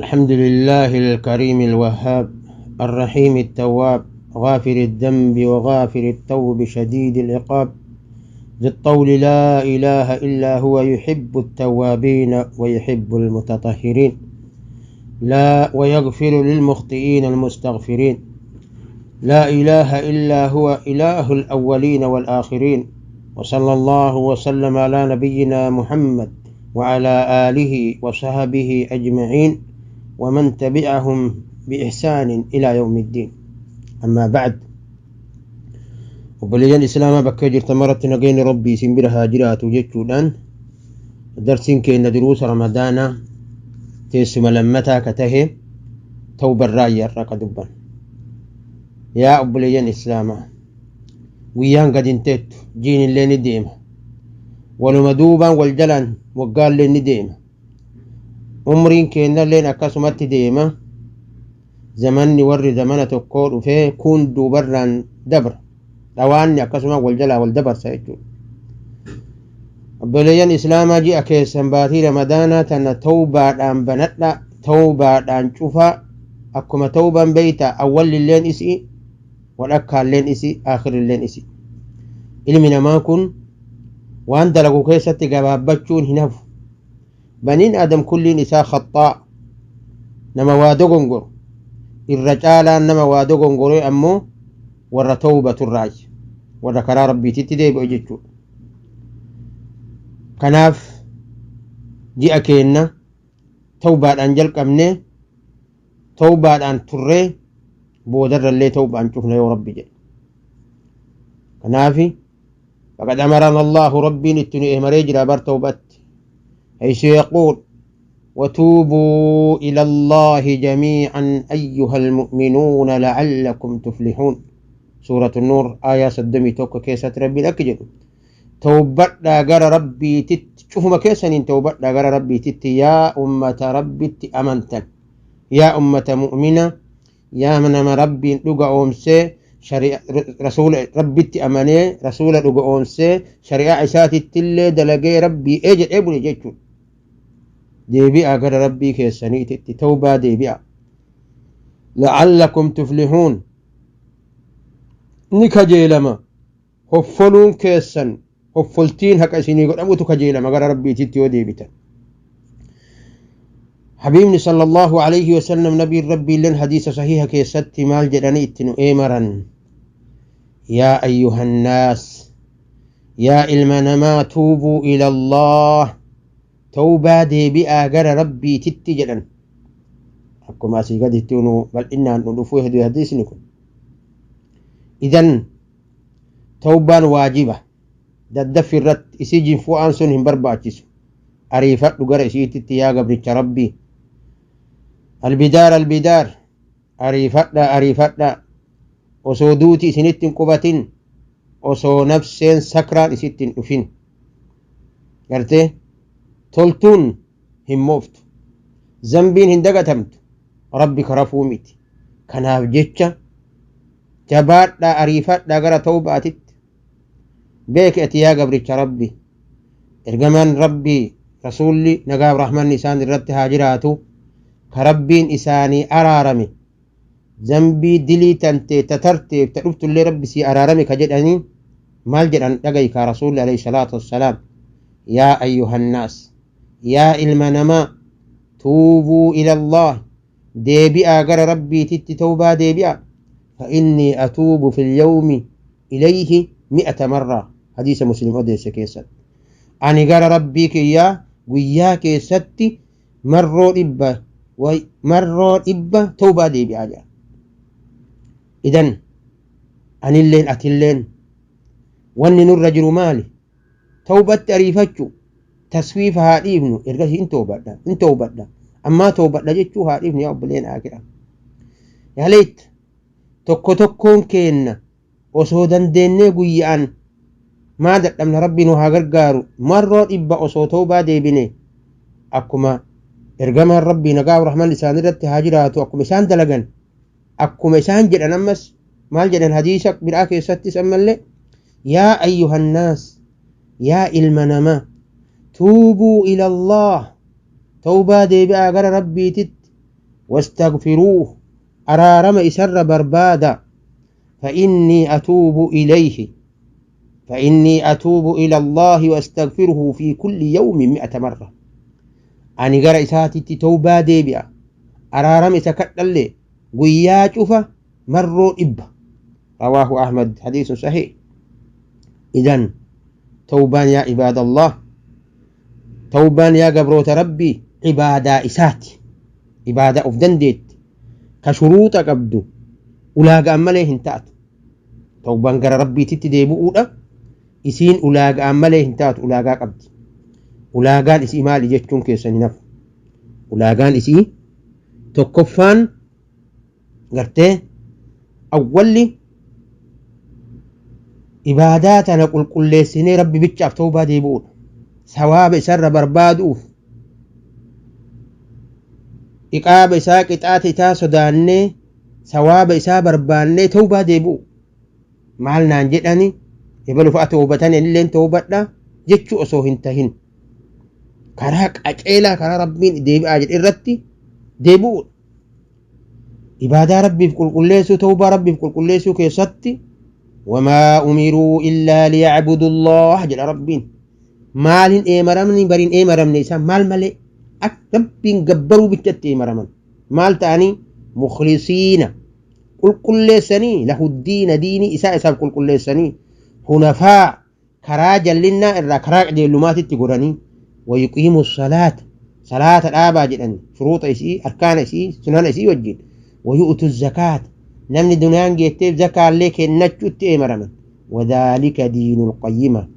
الحمد لله الكريم الوهاب الرحيم التواب غافر الذنب وغافر التوب شديد العقاب ذي الطول لا إله إلا هو يحب التوابين ويحب المتطهرين لا ويغفر للمخطئين المستغفرين لا إله إلا هو إله الأولين والآخرين وصلى الله وسلم على نبينا محمد وعلى آله وصحبه أجمعين ومن تبعهم بإحسان إلى يوم الدين. أما بعد، Obboleeyyan Islaamaa bakka jirtan maratti nageenyi Rabbii isin bira haa jiraatu jechuudhaan, darsiin keenya duruusa Ramadaanaa teessuma lammataa ka tahe tawbarraa har'a ka dubban. Yaa obboleeyyan Islaamaa, guyyaan gad hin teettu, jiin illee ni deema, waluma duubaan wal jalaan waggaallee ni deema, umriin keenyalleen akkasumatti deema. Zamanni warri zamana tokkoo dhufee kun duubarraan dabra, dhawaanni akkasuma wal jalaa wal dabarsa jechuudha. Obboleeyyan Islaamaa, ji'a keessan baatii Ramadaanaa tana tawbaadhaan banadha, tawbaadhaan cufaa. Akkuma tawbaan beeyta, awwallilleen isii, wadhakkaalleen isii, aakirilleen isii. Ilmi namaa kun waan dalagu keessatti gabaabbachuun hin hafu. Baniin Aadam kulliin isaa khaxaa, nama waa dogongoro. Irra caalaan nama waa dogongoree ammoo warra tawbaturraayi, warra karaa Rabbiititti deebi'u jechuudha. Kanaaf ji'a keenna tawbaadhaan jalqabnee, tawbaadhaan turree, boodarrallee tawbaan cufna yoo Rabbi jedhe. Kanaafi فقد أمرنا الله، ربين itti nu amaree jira bar tawbatti، حيث يقول: وتوبوا إلى الله جميعا أيها المؤمنون لعلكم تفلحون. سورة النور آية 31 keessatti Rabbiin akki jedhu: tawbadhaa gara Rabbiititti, cufuma keessaniin tawbadhaa gara Rabbiititti, yaa ummata Rabbitti amantan, yaa ummata mu'mina, yaa nama Rabbiin dhuga oomsee, rasuula Rabbitti amanee, rasuula dhuga oomsee, shari'aa isaatittillee dalagee, Rabbii ee jedhee bule jechuudha. Deebi'aa gara Rabbii keessaniititti, tawbaa deebi'a. لعلكم تفلحون، ni kajeelama hoffoluun keessan, hoffoltiin haqa isinii godhamutu kajeelama gara Rabbiititti yoo deebitan. Habiibni صلى الله عليه وسلم, nabiin Rabbiilleen, hadiisa sahiha keessatti maal jedhanii itti nu eemaran? يا أيها الناس, yaa ilma namaa, توبوا إلى الله, tawbaa deebi'aa gara Rabbiititti jedhan. Akkuma asii gaditti nu bal'inaan nu dhufuu hedu hadiisni kun. Idan tawbaan waajiba, daddaffi irratti isii jinfu'aan sun hin barbaachisu. Ariifadhu gara isiititti, yaa gabricha Rabbii. البدار البدار, ariifadha, ariifadha, osoo duuti isinitti hin qubatin, osoo nafseen sakraan isitti hin dhufin. Gartee, toltuun hin mooftu, zambiin hin dagatamtu, Rabbi karafuu miti. Kanaaf jecha jabaadhaa, ariifadhaa gara tawbaatitti. Beeki ati, yaa gabricha Rabbi, ergamaan Rabbii rasuulli nagaaf rahmanni isaan irratti haa jiraatu, ka Rabbiin isaanii araarame, zambii dilii tantee tatarteef ta dhuftullee Rabbi sii araarame ka jedhanii, maal jedhan? Dhagayi kaa, rasuulli عليه الصلاة والسلام: يا أيها الناس, yaa ilma namaa, توبوا إلى الله, deebi'aa gara Rabbiititti, tawbaa deebi'a, فإني أتوب في اليوم إليه 100 مرة. Hadiisa Muslim odeesse keessatti, ani gara Rabbii kiyyaa guyyaa keessatti marroo 100, marroo 100 tawbaa deebi'aa jedha. Idan anilleen atilleen wanni nurra jiru maali? Tawbatti ariifachuu. Taswiifa haa dhiifnu. Ergasii in toobadha, in toobadha, ammaa toobadha jechuu haa dhiifnu. Yaa obboleen akira, yaaleet tokko tokkoon keenna osoo dandeennee guyyaan maa dadhabna? Rabbi nu haa gargaaru. Marroo 100 osoo tawbaa deebine, akkuma ergamaan Rabbii nagaa rahman isaan irratti haa jiraatu, akkuma isaan dalagan, akkuma isaan jedhan. Ammas maal jedhan hadiisa biraa keessattis ammallee? يا أيها الناس, yaa ilma namaa, توبوا إلى الله, tawbaa deebi'aa gara Rabbiititti. واستغفروه أرارم إسر بربادا فإني أتوب إليه فإني أتوب إلى الله وأستغفره في كل يوم 100 مرة. أني قرأ إساتي توبة ديبئة أرارم إسكت قيا شوفة مروا إبا. رواه أحمد، حديث صحيح. إذن توبان يا عباد الله، توبان يا قبروت ربي، عبادة إساتي، عبادة أفدن ديت كشروط قبدو ولاق أماليه انتات. توبان قرى ربي تتديبو أولا إسين ولاق أماليه انتات، ولاق قبد ولاقان إسي مالي جتشون كيساني نف ولاقان إسي تكفان قرتي أولي عباداتنا قل قل سني ربي بتشاف توبة ديبون ثواب سر بربادوف إقاب إساك إتاتي تاسو داني ثواب إسا برباني توبة ديبو مالنا نجدني يبلو فأتوبتني اللي توبتنا جتشو أسو هنتهن كراك أجيلا كرا ربين ديب أجل إرتي ديبون عبادة ربي في كل قليسو توبة ربي في كل قليسو كيستي وما أمروا إلا ليعبدوا الله جل ربين مالين إيمرمني برين إيمرمني إسان مال مالي ربين قبروا بتت إيمرمن مال تاني مخلصين كل كل سني له الدين ديني إساء إساء كل كل سني حنفاء كراجا لنا إرى كراج دي اللومات التقراني ويقيموا الصلاة صلاة الآباء جدا شروط إسي أركان إسي سنن إسي وجين ويؤتوا الزكاة نمني دنيان جيتيب زكاة لك نجوت إمرمن وذلك دين القيمة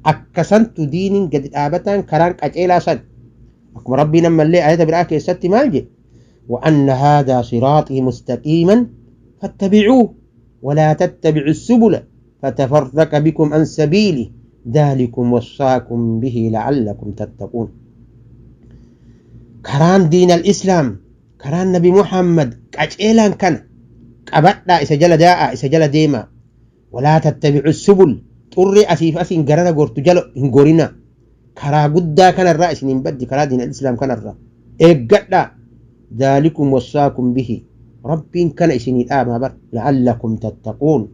أكسنت دين قد آبتان كرانك أجيلا سد أكم ربي نما اللي آيات بالآكي الست مالجي وأن هذا صراطي مستقيما فاتبعوه ولا تتبعوا السبل فتفرق بكم عن سبيلي ذلكم وصاكم به لعلكم تتقون. كران دين الإسلام كران نبي محمد أجيلا كان أبدا إسجل داء إسجل ديما ولا تتبعوا السبل طري أسيف أسين قرنا قرت جلو إنقرنا كرا قدا كان الرأس نبدي كرا دين الإسلام كان الرأس إقدا ذلكم وصاكم به ربي كان إسني الآن بر لعلكم تتقون.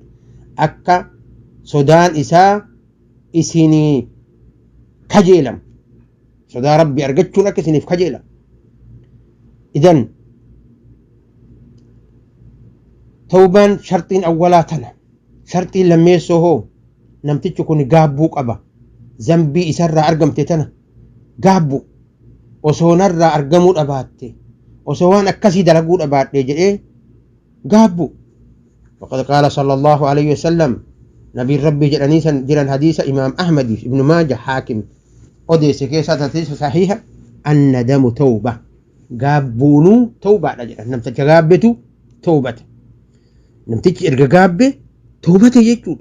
أكا سودان إسا إسني كجيلم سودا ربي أرجتشو لك إسني في كجيلم. إذن توبان شرطين أولاتنا شرطين لما يسوه نمتج كون جابوك أبا ذنبي إسرع أرقم تتنا جابو وصونر أرقمون أباتي وصوان أكسي دلقون أباتي جئ جابو. وقد قال صلى الله عليه وسلم نبي ربي جلنيسا جلن حديث إمام أحمد ابن ماجه حاكم أديس كيسة صحيحة الندم توبة جابونو توبة نمتج جابتو توبة نمتج إرجابه توبته يجود.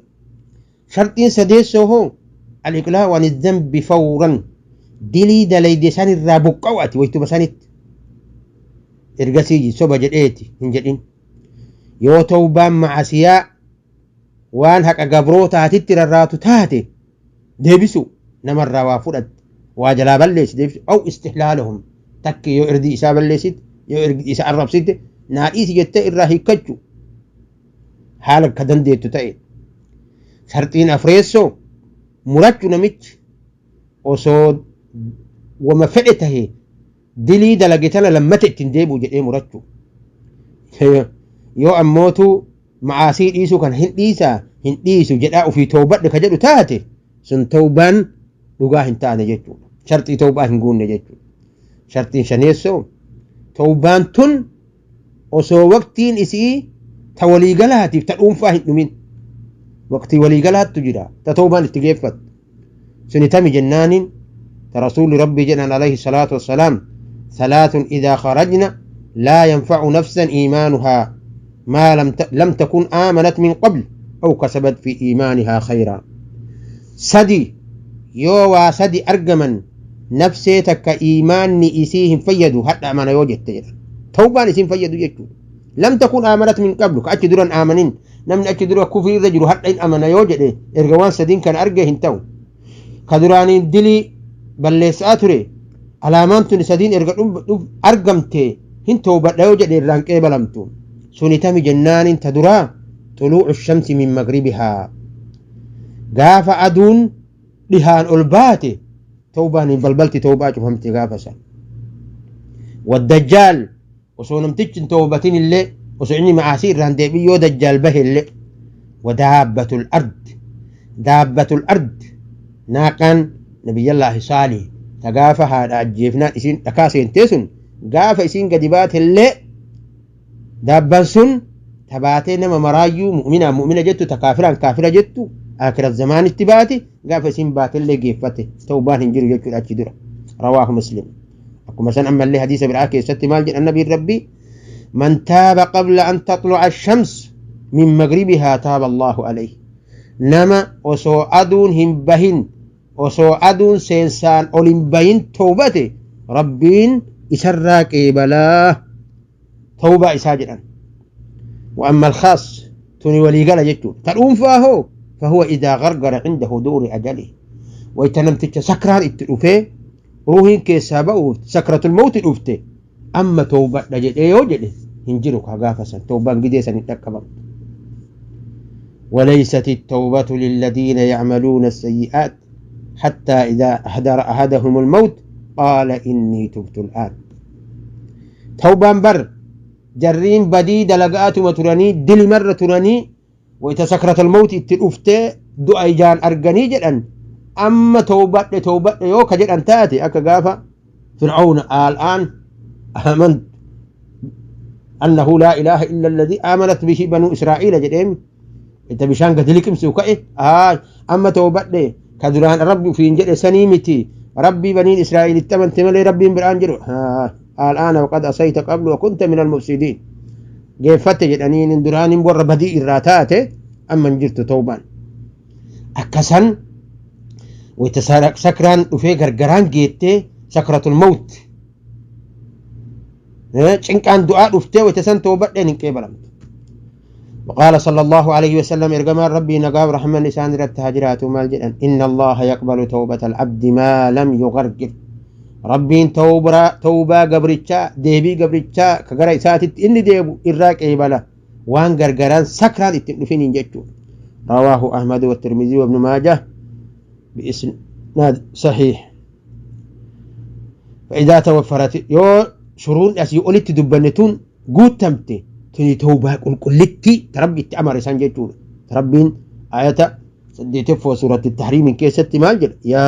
شرطين سديسه هو الإقلاع عن الذنب فورا دلي دلي دسان الرابق قواتي ويتوب سانت إرجسيجي سوبا جديتي هنجدين يو توبة مع سياء وان هك أجبروتا تتر الراتو تاتي ديبسو نمر روافرد واجلا بلش ديبسو أو استحلالهم تكي يو إردي إسا بلشت يو إردي إسا الرب ست نائس جت إراهي كجو حالك كدن ديتو تأي. شرطين أفريسو مرجو نمت وصود وما فعلته دلي دلقتنا لما تأتين ديبو جئي مرجو يو أموتو معاصي إيسو كان هنديسا هنديسو جداء في توبة لكجدو تاتي سن توبان لغاه انتانا جيتو شرطي توبة هنقون جيتو. شرطين شنيسو توبان تن وصو وقتين إسي تولي قلاتي تقوم فاهم نمين وقتي ولي قلات تجرا تتوبان اتجيفت سنتمي جنان ترسول ربي جنان عليه الصلاة والسلام ثلاث إذا خرجنا لا ينفع نفسا إيمانها ما لم تكن آمنت من قبل أو كسبت في إيمانها خيرا. سدي يوا سدي أرجما نفسي تك إيمان إسيهم فيدوا حتى ما يوجد تجرا توبان إسيهم فيدوا يجوا لم تكن آمنت من قبل كأتي درا آمنين نمن أتي درا كفر رجل حتى إن آمن يوجد إرجوان سدين كان أرجه انتو كدراني دلي بل ليس أتري علامات سدين إرجوان أرجمت Hin toobadha yoo jedhe irraan qeebalamtu. Suni tami jennaanin ta duraa xuluucu shamsi min magribihaa. Gaafa aduun dhihaan ol baate tawbaan hin balbalti tawbaa cufamte gaafa san. Waddajjaal osoo namtichi hin tawbatin illee osoo inni ma'aasii irraan deebiin yoo dajjaal bahe illee wadaabbatul ard daabbatul ard naaqaan nabiyyallaahi saalih ta gaafa haadha ajjeefnaan isiin dhakaa seentee sun gaafa isiin gadi baate illee daabban sun ta baatee nama maraayyuu mu'minaan mu'mina jettu ta kaafiraan kaafira jettu akira zamaanitti baati gaafa isiin baate illee geeffate tawbaan hin jiru jechuudha achi dura. Rawaahu Muslim. Akkuma san ammallee hadiisa biraa keessatti maal jedhan nabiin rabbii? Man taaba qabla an taxluca ash-shams min magribihaa taaba Allahu alayhi. Nama osoo aduun hin bahin osoo aduun seensaan ol hin bahin tawbate rabbiin isarraa qeebalaa tawbaa isaa jedhan. Wa amma al-khaas tuni waliigala jechuudha. Ta dhuunfaa hoo fahuwa idaa gargara cinda huduuri ajalihi. Wayta namticha sakraan itti dhufee ruuhiin keessaa ba'uuf sakratul mawti dhufte amma tawbadha jedhee yoo jedhe hin jiru kaa gaafa san tawbaan gidee san hin dhaqqabamtu. وليست التوبة للذين يعملون السيئات حتى إذا أحضر أحدهم الموت قال إني تبت الآن. توبان بر جرين بدي دلقات متراني دل مرة تراني وإذا الموت اتلفت دعاء جان أرجاني جدًا أما توبة توبة يوكا جدًا تاتي أكا قافة فرعون الآن آمنت أنه لا إله إلا الذي آمنت به بنو إسرائيل جدًا إنت بشان قد لكم سوكئ أما توبة كدران ربي في إنجيل سنيمتي ربي بني إسرائيل التمن تملي ربي بران جرو الآن وقد أصيت قبل وكنت من المفسدين جيفت جدنين دران بور بدي الراتات أما جرت توبان أكسن ويتسارق سكران وفي غرغران جيتي سكرة الموت كان دعاء وفتي ويتسن توبة لين كيبلمت. وقال صلى الله عليه وسلم إرجمان ربي نقاب رحمن لسان رت هاجرات مال جدا إن الله يقبل توبة العبد ما لم يغرقر. ربي توبة قبرتشا ديبي قبرتشا كقرأ ساتت إني ديبو إراك إيبالا وان غرغران سكران اتنفين إنجتشو. رواه أحمد والترمذي وابن ماجه بإسناد صحيح. فإذا توفرت يو شرون أسي قلت دبنتون قوتمتي تني توبة قلتي تربي التأمر إسان جيتون تربين آية سديتف سورة التحريم من كيسة مالجر يا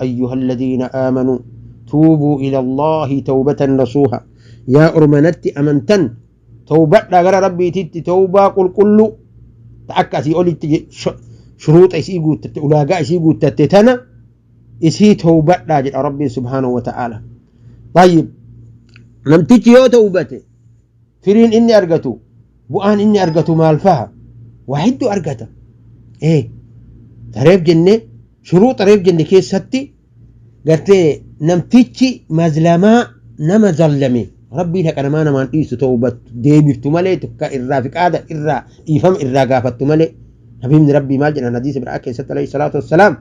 أيها الذين آمنوا توبوا إلى الله توبة نصوحا يا أرمنت أمنتن توبة لا غير ربي تت توبة قل كل تأكسي قلت شروط إسي قلت أولاقا إسي قلت تتنا إسي توبة لا جل ربي سبحانه وتعالى. طيب نمتجي يو توبته فرين إني أرجتو بؤان إني أرجتو مال فها واحد أرجته إيه تريب جنة شروط تريب جنة كيس ستي قلت نمتجي مظلمة نما ظلمي ربي لك أنا ما أنا ما نقيس توبة ديبي تملي تبقى الرافق هذا الرا يفهم الرا قافت تملي حبيب ربي مال جنة حديث برأك ست عليه الصلاة والسلام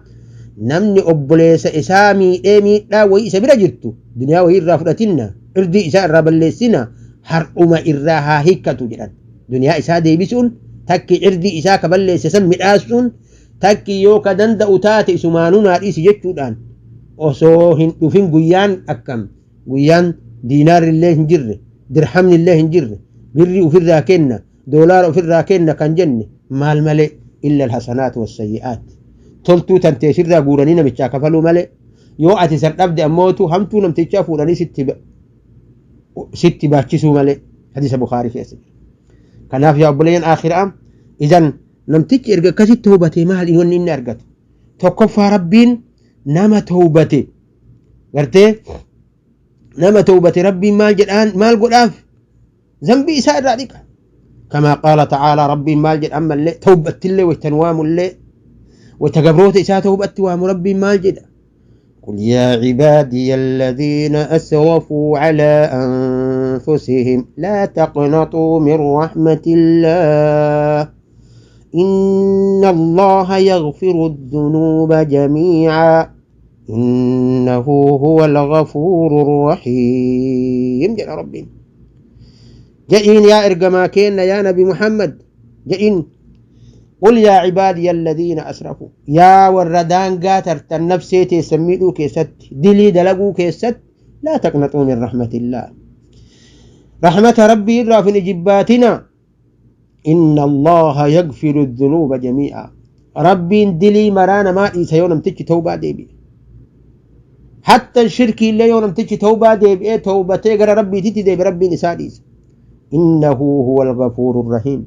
نمني أبليس إسامي إيمي لا ويس برجلتو دنيا وهي الرافضتنا إردي إساء الرابلسنا har'uma irraa haa hiikkatu jedhan. Duniyaa isaa deebisuun takki irdii isaa kaballeesse san midhaasuun takki yoo ka danda'u taate isumaanuu naa dhiisi jechuudhaan osoo hin dhufin guyyaan akkam guyyaan diinaarri illee hin jirre dirhamni illee hin jirre birri ofirraa kenna doolaara ofirraa kenna kan jenne maal malee illa alhasanaatu wassayyi'aat toltuu tantee sirraa guuranii namichaa kafaluu malee yoo ati san dhabde ammootu hamtuu namtichaa fuudhanii sitti baachisuu malee hadiisa Bukaarii keessa jira. Kanaaf yaa obboleeyyan akhiraa idan namtichi erga akkasitti tawbatee maal wanni inni argatu tokkoffaa rabbiin nama tawbate gartee nama tawbate rabbiin maal jedhaan maal godhaaf zambii isaa irraa dhiqa. Kamaa qaala ta'aalaa rabbiin maal jedha ammallee tawbattillee waytanwaamullee waytagabroota isaa tawbatti waamu rabbiin maal jedha قل يا عبادي الذين أسرفوا على أنفسهم لا تقنطوا من رحمة الله إن الله يغفر الذنوب جميعا إنه هو الغفور الرحيم. جل ربي Jedhiin yaa ergamaa keenna, yaa Nabi Muhammad jedhiin: قل يا عبادي الذين أسرفوا, yaa warra daangaa tartan nafsee teessan miidhuu keessatti, dilii dalaguu keessatti, لا تقنطوا من رحمة الله, رحمة ربي irraa fin ijibbaatina. إن الله يغفر الذنوب جميعا, rabbiin dilii maraa namaa dhiisa yoo namtichi tawbaa deebi'e. Hatta shirkii illee yoo namtichi tawbaa deebi'ee, tawbatee gara rabbiititti deebi'e, rabbiin isaa dhiisa. إنه هو الغفور الرحيم.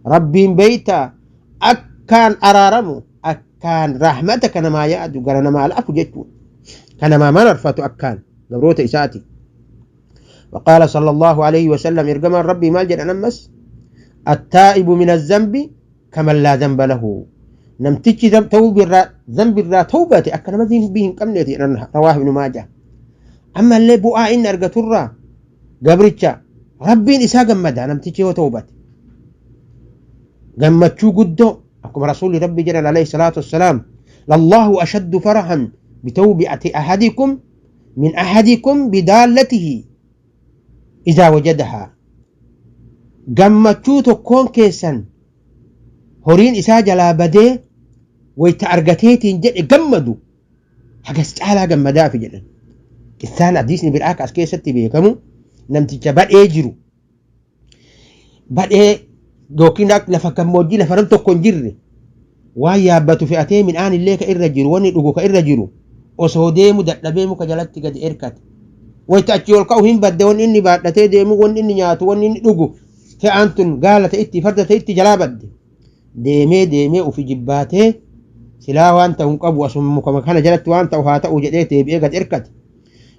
Rabbiin beeytaa akkaan araaramu, akkaan rahmata ka namaa yaadu, gara namaa laafu jechuudha, ka namaa mararfatu akkaan gabroota isaati. وقال صلى الله عليه وسلم, إرجما ربي maal jedhan ammas: التائب من الذنب كمن لا ذنب له. Namtichi ذنب irraa tawbate akka nama ذنبii hin qabneeti. رواه ابن ماجه. Amma illee bu'aa inni argaturraa gabricha rabbiin isaa gammada. Namtichi yoo tawbate gammachuu guddoo, akkuma rasuulli rabbi jedhan عليه الصلاة والسلام: لله أشد فرحا بتوبة أحدكم من أحدكم بضالته إذا وجدها. Gammachuu tokkoon keessan horiin isaa jalaa badee wayta argateetiin jedhe gammadu hagas caalaa gammadaafi jedhan. Qissaan hadiisni biraa as keessatti beekamu, namticha badhee jiru, badhee yookiin lafa gammoojjii, lafa nam tokko hin jirre, waan yaabbatu fe'atee, midhaan illee ka irra jiru, wanni dhugu ka irra jiru, osoo deemu dadhabee muka jalatti gadi erkate. Wayta achi ol ka'u hin badde. Wanni inni baadhatee deemu, wanni inni nyaatu, wanni inni dhugu, fe'aan tun gaala ta'itti, farda ta'itti jalaa badde. Deemee deemee ufi jibbaatee, silaa waan ta'u hin qabu, asuma muka kana jalatti waan ta'u haa ta'u jedhee deebi'ee gad erkate.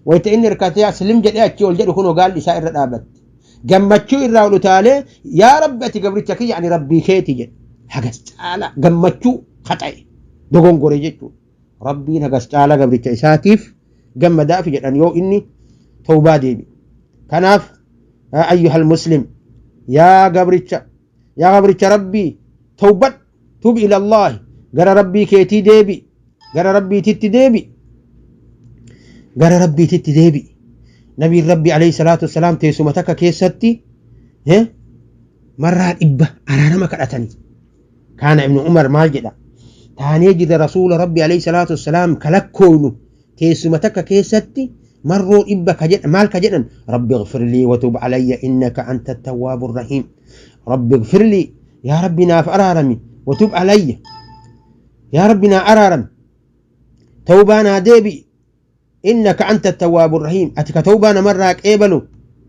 Wayta inni erkatee aslim jedhee achi ol jedhu, kunoo gaalli isaa irra dhaabatte. Gammachuu irraa ol utaalee, "Yaa rabbi, ati gabricha kiyya, ani rabbii keeti," jedhe. Hagas caala gammachuu haxa'e dogongore jechuudha. Rabbiin hagas caala gabricha isaatiif gammadaafi jedhan yoo inni tawbaa deebi. Kanaaf أيها المسلم, yaa gabricha, yaa gabricha rabbii, tawbad, تب إلى الله, gara rabbii keetii deebi, gara rabbiititti deebi, gara rabbiititti deebi. Nabiin rabbii عليه الصلاة والسلام teessuma takka keessatti marraa 100 araarama kadhatanii. Kaana ibnu Umar maal jedha? Taanee jirra rasuula rabbii عليه الصلاة والسلام kalakkoonu teessuma takka keessatti marroo 100 ka jedhan. Maal ka jedhan? رب اغفر لي وتب علي إنك أنت التواب الرحيم. رب اغفر لي, yaa rabbi naaf araarami, وتب علي, yaa rabbi naa araarami, tawbaa naa deebi'i, إنك أنت التواب الرحيم, ati ka tawbaa namarraa qeebalu,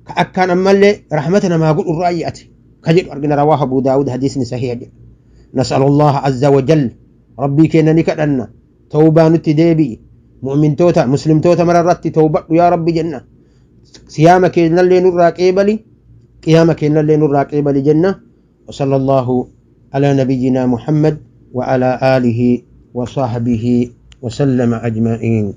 ka akkaan ammallee rahmata namaa godhu ra'ayi ati ka jedhu argina. رواه أبو داود, hadiisni sahiha jedha. نسأل الله عز وجل, rabbii keenya ni kadhanna, tawbaa nutti deebi'i. Mu'mintoota muslimtoota mararratti tawbadhu yaa rabbi jenna. Siyaama keenyallee nurraa qeebali, qiyaama keenyallee nurraa qeebali jenna. وصلى الله على نبينا محمد وعلى آله وصحبه وسلم أجمعين.